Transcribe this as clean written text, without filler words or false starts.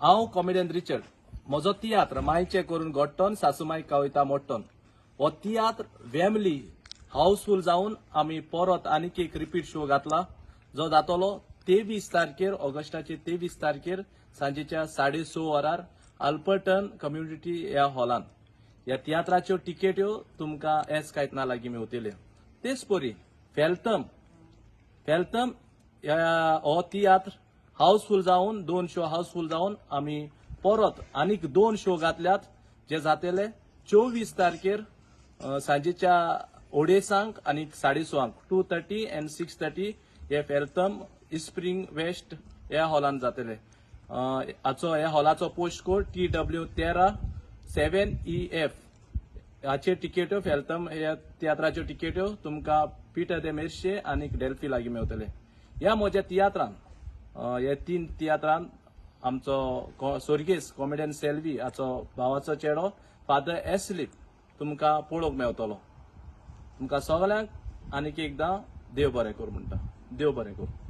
हांव comedian Richard. म्हजो तियात्र मायचे करून गोट्टन सासूमाय कविता मोट्टन हो तियात्र वेमली हाऊसफूल जावन आमी परत आनीक एक रिपीट शो घातला, जो जातलो 23 तारखेर, ऑगस्टाचे 23 तारखेर सांजेच्या 6:30 वरार अल्पर्टन कम्युनिटी ह्या हॉलान. ह्या तियात्राच्यो तिकेट्यो तुमकां एस कायतना लागीं मेवतल्यो. तेच परी फेलतम फेलतम ह्या हो तियात्र हाऊसफूल जावन, दोन शो हाऊसफूल जावन आमी परत आनीक दोन शो घातल्यात, जे जातले 24 तारखेर सांजेच्या अडेजांक आनी 6:30, 2:30 and 6:30, हे फेलतम स्प्रींग वेस्ट ह्या हॉलान जातले. हाचो ह्या हॉलाचो पोस्ट कोड TW13 7EF. हाचे टिकेट्यो, फेलतम ह्या तियात्राच्यो टिकेट्यो तुमकां पिटर दे मेर्शे आनी डेल्फी लागीं मेवतले. ह्या म्हज्या तियात्रान, ह्या तीन तियात्रान आमचो सोर्गेस कॉमेडियन सेल्वी हाचो भावाचो चेडो फादर एसलीप तुमकां पळोवंक मेवतलो. तुमकां सगल्यांक आनीक एकदां देव बरें करूं म्हणटा. देव बरें करूं.